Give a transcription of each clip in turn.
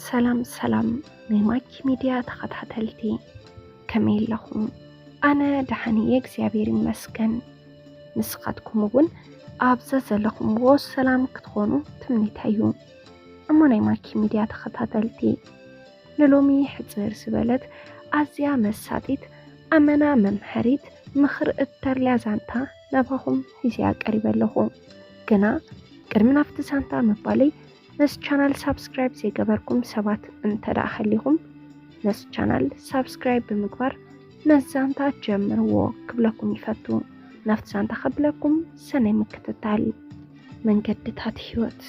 ሰላም ሰላም ናይ ማኪ ሚድያ ተኸታተልቲ፣ ከመይ ኣለኹም? ኣነ ደሓን እየ እግዚኣብሔር ይመስገን። ንስኻትኩም እውን ኣብ ዘዘለኹምዎ ሰላም ክትኾኑ ትምኒተይ እዩ። እሞ ናይ ማኪ ሚድያ ተኸታተልቲ፣ ንሎሚ ሕፅር ዝበለት ኣዝያ መሳጢት ኣመና መምሀሪት ምኽሪ እተርልያ ዛንታ ናባኹም ሒዘያ ቀሪበ ኣለኹ። ግና ቅድሚ ናብቲ ዛንታ ምባለይ ነዚ ቻናል ሳብስክራይብ ዘይገበርኩም ሰባት እንተ ደኣ ሃሊኹም ነዚ ቻናል ሳብስክራይብ ብምግባር ነዚ ዛንታ ጀምርዎ ክብለኩም ይፈቱ። ናብቲ ዛንታ ከብለኩም ሰናይ ምክትታል። መንገድታት ህይወት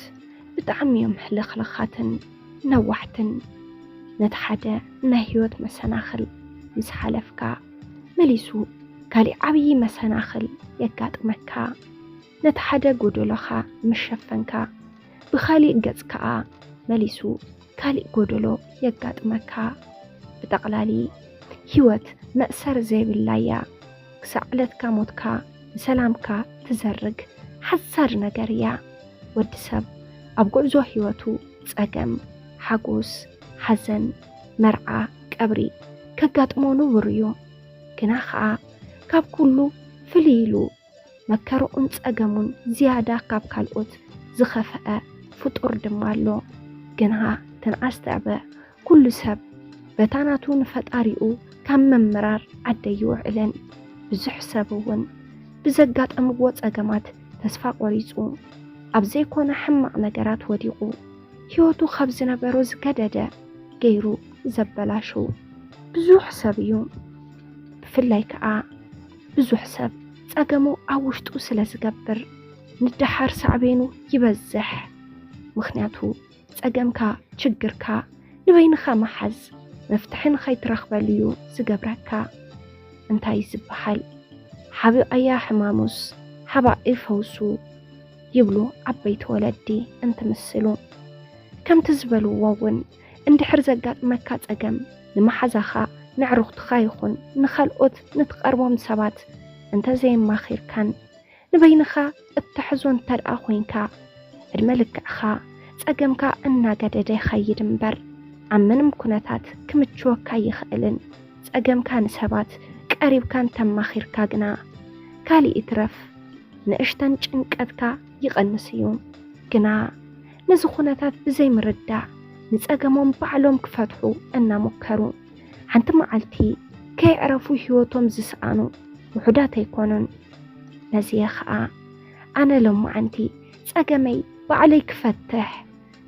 ብጣዕሚ እዮም ሕልኽልኻትን ነዋሕትን። ነቲ ሓደ ናይ ህይወት መሰናኽል ምስ ሓለፍካ መሊሱ ካሊእ ዓብዪ መሰናኽል የጋጥመካ። ነቲ ሓደ ጎደሎኻ ምስ ሸፈንካ ብኻሊእ ገጽ ከኣ መሊሱ ካሊእ ጎደሎ የጋጥመካ። ብጠቕላሊ ህይወት መእሰር ዘይብላ እያ። ክሳዕ ዕለትካ ሞትካ ንሰላምካ ትዘርግ ሓሳድ ነገር እያ። ወዲ ሰብ ኣብ ጉዕዞ ህይወቱ ጸገም፣ ሓጎስ፣ ሓዘን፣ መርዓ፣ ቀብሪ ከጋጥሞ ንቡር እዩ። ግና ኸኣ ካብ ኩሉ ፍልይ ኢሉ መከርኡን ጸገሙን ዝያዳ ካብ ካልኦት ዝኸፍአ ፍጡር ድማ ኣሎ። ግና ተንኣስተዕበ ኩሉ ሰብ በታ ናቱ ንፈጣሪኡ ካብ ምምራር ዓደይ ይውዕልን። ብዙሕ ሰብ እውን ብዘጋጠምዎ ጸገማት ተስፋ ቆሪጹ ኣብ ዘይኮነ ሕማቕ ነገራት ወዲቑ ህይወቱ ካብ ዝነበሮ ዝገደደ ገይሩ ዘበላሹ ብዙሕ ሰብ እዩ። ብፍላይ ከኣ ብዙሕ ሰብ ጸገሙ ኣብ ውሽጡ ስለ ዝገብር ንደሓር ሳዕቤኑ ይበዝሕ። ምኽንያቱ ጸገምካ ችግርካ ንበይንኻ ምሓዝ መፍትሒ ንኸይትረኽበሉ እዩ ዝገብረካ። እንታይ ዝበሃል ሓቢኣያ ሕማሙስ ሓባኢ ፈውሱ ይብሉ ዓበይቲ ወለዲ እንትምስሉ። ከምቲ ዝበልዎ እውን እንድሕር ዘጋጥመካ ጸገም ንመሓዛኻ ነዕሩኽትኻ ይኹን ንኻልኦት ንትቐርቦም ሰባት እንተዘየማኺርካን ንበይንኻ እትሕዞ እንተደኣ ኮይንካ ዕድመ ልክዕኻ ጸገምካ እናገደደ ይኸይድ እምበር ኣብ ምንም ኩነታት ክምችወካ ይኽእልን ጸገምካ ንሰባት ቀሪብካ እንተማኺርካ ግና ካልእ ይትረፍ ንእሽተን ጭንቀትካ ይቐንስ እዩ። ግና ነዚ ኩነታት ብዘይምርዳእ ንጸገሞም ባዕሎም ክፈትሑ እናሞከሩ ሓንቲ መዓልቲ ከየዕረፉ ህይወቶም ዝሰኣኑ ውሑዳት ኣይኮኑን። ነዚ እየ ኸኣ ኣነ ሎማዓንቲ ጸገመይ ባዕለይ ክፈትሕ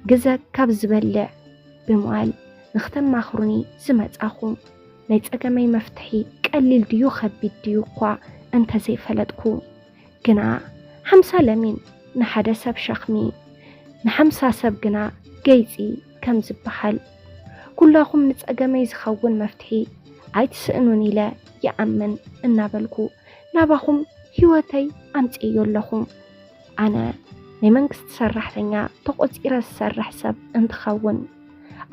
ግዘ ካብ ዝበልዕ ብምባል ንክተማኽሩኒ ዝመጻኹ። ናይ ጸገመይ መፍትሒ ቀሊል ድዩ ከቢድ ድዩ እኳ እንተዘይፈለጥኩ፣ ግና ሓምሳ ለሚን ንሓደ ሰብ ሸኽሚ፣ ንሓምሳ ሰብ ግና ገይጺ ከም ዝበሃል፣ ኩላኹም ንጸገመይ ዝኸውን መፍትሒ ኣይትስእኑን ኢለ ይኣምን እናበልኩ ናባኹም ህይወተይ ኣምጽኤዮ ኣለኹ። ኣነ ናይ መንግስቲ ሰራሕተኛ ተቖጺረ ዝሰርሕ ሰብ እንትኸውን፣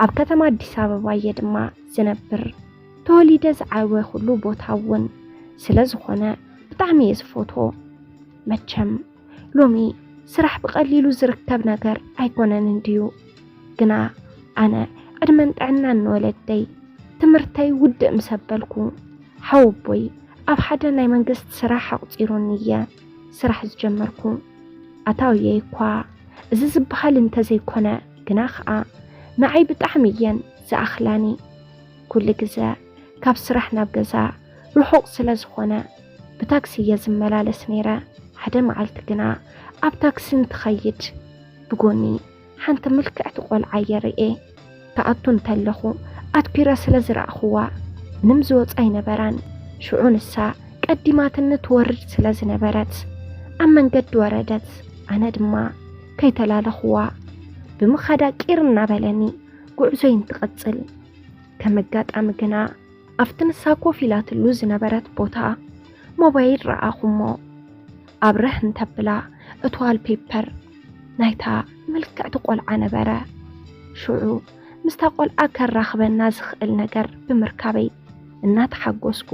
ኣብ ከተማ ኣዲስ ኣበባ እየ ድማ ዝነብር። ተወሊደ ዝዓበኹሉ ቦታ እውን ስለ ዝኾነ ብጣዕሚ እየ ዝፈትዎ። መቸም ሎሚ ስራሕ ብቐሊሉ ዝርከብ ነገር ኣይኮነን እንድዩ። ግና ኣነ ዕድመን ጥዕናን ንወለደይ ትምህርተይ ውድእ ምስ ኣበልኩ፣ ሓወቦይ ኣብ ሓደ ናይ መንግስቲ ስራሕ ኣቑጺሩኒ እየ ስራሕ ዝጀመርኩ። ኣታውየይ እኳ እዚ ዝበሃል እንተዘይኮነ፣ ግና ኸኣ ንዓይ ብጣዕሚ እየን ዝኣኽላኒ። ኩሉ ግዘ ካብ ስራሕ ናብ ገዛ ርሑቕ ስለ ዝኾነ ብታክሲ እየ ዝመላለስ ነይረ። ሓደ መዓልቲ ግና ኣብ ታክሲ እንትኸይድ ብጎኒ ሓንቲ ምልክዕቲ ቆልዓ እየ ርእየ። ትኣቱ እንተለኹ ኣትኲረ ስለ ዝረኣኽዋ ምንም ዝወጻ ኣይነበራን። ሽዑ ንሳ ቀዲማትኒ ትወርድ ስለ ዝነበረት ኣብ መንገዲ ወረደት። ኣነ ድማ ከይተላለኽዋ ብምኻዳ ቂር እናበለኒ ጉዕዞይ እንትቕጽል፣ ከም ኣጋጣሚ ግና ኣብቲ ንሳ ኮፍ ኢላትሉ ዝነበረት ቦታ ሞባይል ረኣኹ እሞ ኣብርህ እንተብላ እቲ ዋልፔፐር ናይታ ምልክዕቲ ቆልዓ ነበረ። ሽዑ ምስታ ቆልዓ ከራኽበና ዝኽእል ነገር ብምርካበይ እናተሓጎስኩ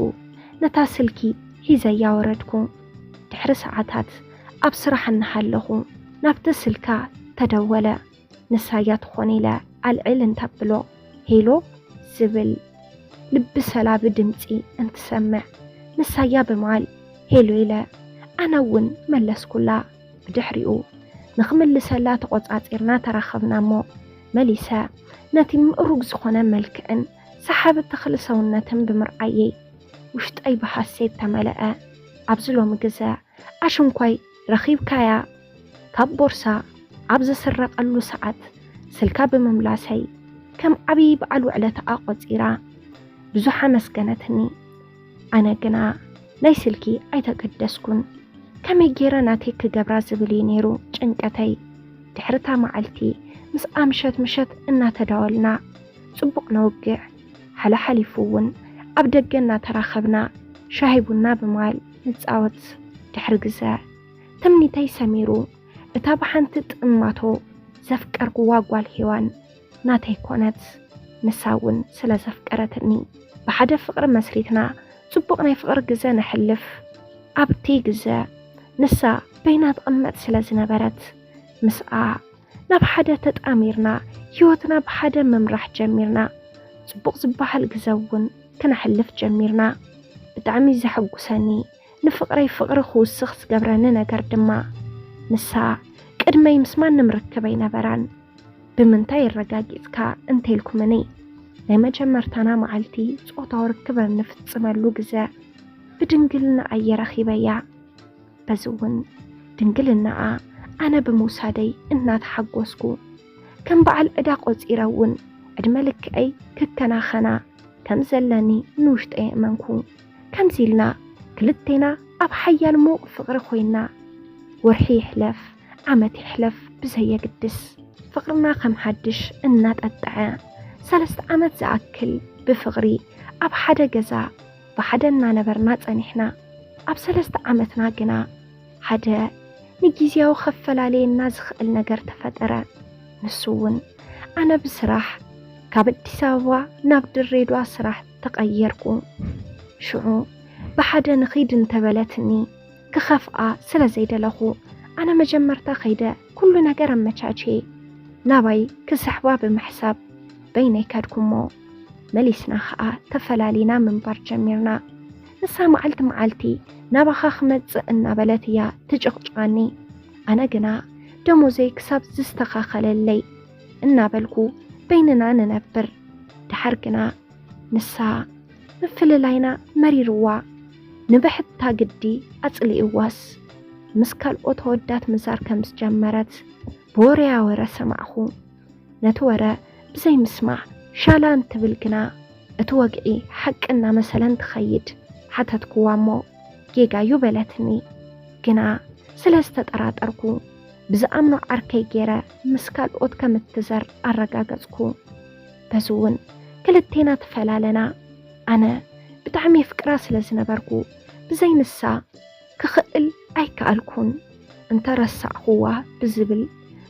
ነታ ስልኪ ሒዘያ ወረድኩ። ድሕሪ ሰዓታት ኣብ ስራሕ እናሃለኹ ናብቲ ስልካ ተደወለ። ንሳያ ትኾን ኢለ ኣልዕል እንተብሎ፣ ሄሎ ዝብል ልቢ ሰላቢ ድምጺ እንትሰምዕ፣ ንሳያ ብምባል ሄሎ ኢለ ኣነ እውን መለስኩላ። ብድሕሪኡ ንኽምልሰላ ተቖጻጺርና ተራኸብና እሞ፣ መሊሰ ነቲ ምእሩግ ዝኾነ መልክዕን ሰሓቢ ተኽሊ ሰውነትን ብምርኣየይ ውሽጠይ ብሃሴት ተመለአ። ኣብዚ ሎሚ ግዘ ኣሽንኳይ ረኺብካያ ካብ ቦርሳ ኣብ ዝስረቐሉ ሰዓት ስልካ ብምምላሰይ ከም ዓብዪ በዓል ውዕለታኣ ቆጺራ ብዙሕ ኣመስገነትኒ። ኣነ ግና ናይ ስልኪ ኣይተገደስኩን። ከመይ ገይረ ናተይ ክገብራ ዝብል እዩ ነይሩ ጭንቀተይ። ድሕሪ እታ መዓልቲ ምስኣ ምሸት ምሸት እናተዳወልና ጽቡቕ ነውግዕ። ሓላሓሊፉ እውን ኣብ ደገ እናተራኸብና ሻሂ ቡና ብምባል ንጻወት። ድሕሪ ግዘ ትምኒተይ ሰሚሩ እታ ብሓንቲ ጥማቶ ዘፍቀርኩዋ ጓል ሄዋን ናተይ ኮነት። ንሳ እውን ስለ ዘፍቀረትኒ ብሓደ ፍቕሪ መስሪትና ጽቡቕ ናይ ፍቕሪ ግዘ ነሕልፍ። ኣብቲ ግዘ ንሳ በይና ትቕመጥ ስለ ዝነበረት ምስኣ ናብ ሓደ ተጣሚርና ህይወትና ብሓደ ምምራሕ ጀሚርና። ጽቡቕ ዝበሃል ግዘ እውን ክነሕልፍ ጀሚርና። ብጣዕሚ ዘሐጉሰኒ ንፍቕረይ ፍቕሪ ክውስኽ ዝገብረኒ ነገር ድማ ንሳ ቅድመይ ምስ ማንም ርክብ ኣይነበራን። ብምንታይ ኣረጋጊጽካ እንተልኩምኒ፣ ናይ መጀመርታና መዓልቲ ጾታዊ ርክብ ኣብ ንፍጽመሉ ግዘ ብድንግልና ኣየ ረኺበያ። በዚ እውን ድንግልናኣ ኣነ ብምውሳደይ እናተሓጎስኩ፣ ከም በዓል ዕዳ ቆጺረ እውን ዕድመ ልክዐይ ክከናኸና ከም ዘለኒ ንውሽጠይ የእመንኩ። ከምዚ ኢልና ክልቴና ኣብ ሓያል ምዉቕ ፍቕሪ ኮይና፣ ወርሒ ይሕለፍ ዓመት ይሕለፍ ብዘየግድስ፣ ፍቕርና ከም ሓድሽ እናጠጥዐ፣ ሰለስተ ዓመት ዝኣክል ብፍቕሪ ኣብ ሓደ ገዛ ብሓደ እናነበርና ጸኒሕና። ኣብ ሰለስተ ዓመትና ግና ሓደ ንጊዜያዊ ከፈላልየና ዝኽእል ነገር ተፈጠረ። ንሱ እውን ኣነ ብስራሕ ካብ ኣዲስ ኣበባ ናብ ድሬዳዋ ስራሕ ተቐየርኩ። ሽዑ ብሓደ ንኺድ እንተበለትኒ ክኸፍኣ ስለ ዘይደለኹ፣ ኣነ መጀመርታ ከይደ ኩሉ ነገር ኣመቻችየ ናባይ ክስሕባ ብምሕሳብ በይነይ ከድኩ እሞ፣ መሊስና ኸኣ ተፈላሊና ምንባር ጀሚርና። ንሳ መዓልቲ መዓልቲ ናባኻ ክመጽእ እናበለት እያ ትጭቕጭቐኒ። ኣነ ግና ደሞዘይ ክሳብ ዝስተኻኸለለይ እናበልኩ በይንና ንነብር። ደሓር ግና ንሳ ምፍልላይና መሪርዋ፣ ንብሕታ ግዲ ኣጽሊእዋስ፣ ምስ ካልኦት ኣወዳት ምዛር ከም ዝጀመረት ብወረያ ወረ ሰማዕኹ። ነቲ ወረ ብዘይምስማዕ ሻላ እንትብል ግና፣ እቲ ወግዒ ሓቂ እናመሰለን ትኸይድ። ሓተትክዋ እሞ፣ ጌጋዩ በለትኒ። ግና ስለ ዝተጠራጠርኩ፣ ብዝኣምኖ ዓርከይ ገይረ ምስ ካልኦት ከም እትዘር ኣረጋገጽኩ። በዚ እውን ክልቴና ተፈላለና። ኣነ ብጣዕሚ የፍቅራ ስለ ዝነበርኩ፣ ብዘይ ንሳ ክኽእል ኣይከኣልኩን። እንተ ረሳዕኹዋ ብዝብል፣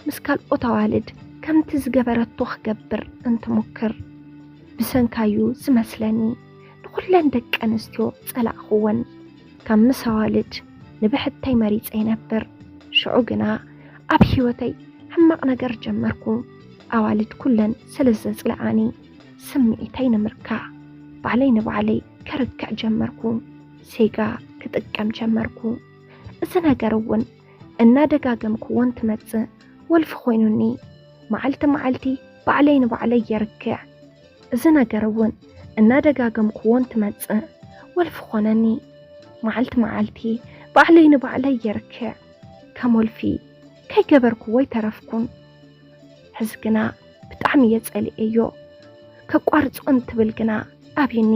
ምስ ካልኦት ኣዋልድ ከምቲ ዝገበረቶ ክገብር እንትሙክር፣ ብሰንካዩ ዝመስለኒ ንኹለን ደቂ ኣንስትዮ ጸላእኽወን። ካብ ምስ ኣዋልድ ንብሕተይ መሪጸ ይነብር። ሽዑ ግና ኣብ ህይወተይ ሕማቕ ነገር ጀመርኩ። ኣዋልድ ኩለን ስለ ዘጽልኣኒ፣ ስምዒተይ ንምርካዕ ባዕለይ ንባዕለይ ከርክዕ ጀመርኩ። ሴጋ ክጥቀም ጀመርኩ። እዚ ነገር እውን እናደጋገምክዎ እንትመጽእ ወልፊ ኮይኑኒ። መዓልቲ መዓልቲ ባዕለይ ንባዕለይ የርክዕ። እዚ ነገር እውን እናደጋገምክዎ እንትመጽእ ወልፊ ኮነኒ። መዓልቲ መዓልቲ ባዕለይ ንባዕለይ የርክዕ። ከም ወልፊ ከይገበርክዎ ኣይተረፍኩን። ሕዚ ግና ብጣዕሚ እየ ጸሊኤዮ። ከቋርጾ እንትብል ግና ኣብዩኒ።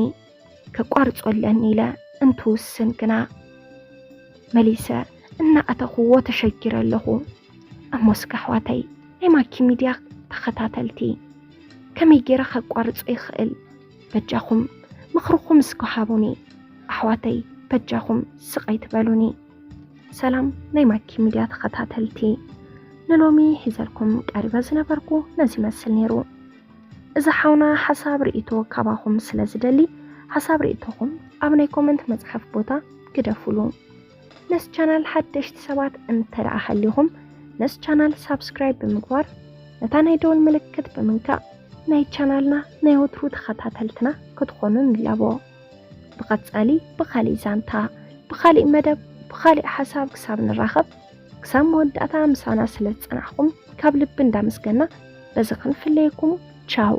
ከቋርጾ ኣለኒ ኢለ እንትውስን ግና መሊሰ እናኣተኽዎ ተሸጊረ ኣለኹ። እሞ እስከ ኣሕዋተይ ናይ ማኪ ሚድያ ተኸታተልቲ፣ ከመይ ገይረ ከቋርጾ ይኽእል? በጃኹም ምኽርኹም እስከ ሃቡኒ። ኣሕዋተይ በጃኹም ስቕ ኣይትበሉኒ። ሰላም ናይ ማኪ ሚድያ ተኸታተልቲ፣ ንሎሚ ሒዘልኩም ቀሪበ ዝነበርኩ ነዚ ይመስል ነይሩ። እዚ ሓውና ሓሳብ ርእይቶ ካባኹም ስለ ዝደሊ፣ ሓሳብ ርእይቶኹም ኣብ ናይ ኮመንት መጽሓፍ ቦታ ግደፉሉ። ነዚ ቻናል ሓደሽቲ ሰባት እንተ ደኣ ሃሊኹም፣ ነዚ ቻናል ሳብስክራይብ ብምግባር ነታ ናይ ደወል ምልክት ብምንካእ ናይ ቻናልና ናይ ወትሩ ተኸታተልትና ክትኾኑ ንላቦ። ብቐጻሊ ብኻሊእ ዛንታ፣ ብኻሊእ መደብ፣ ብኻሊእ ሓሳብ ክሳብ ንራኸብ፣ ክሳብ መወዳእታ ምሳና ስለ ዝጸናሕኩም ካብ ልቢ እንዳመስገና በዚ ክንፍለየኩም። ቻው።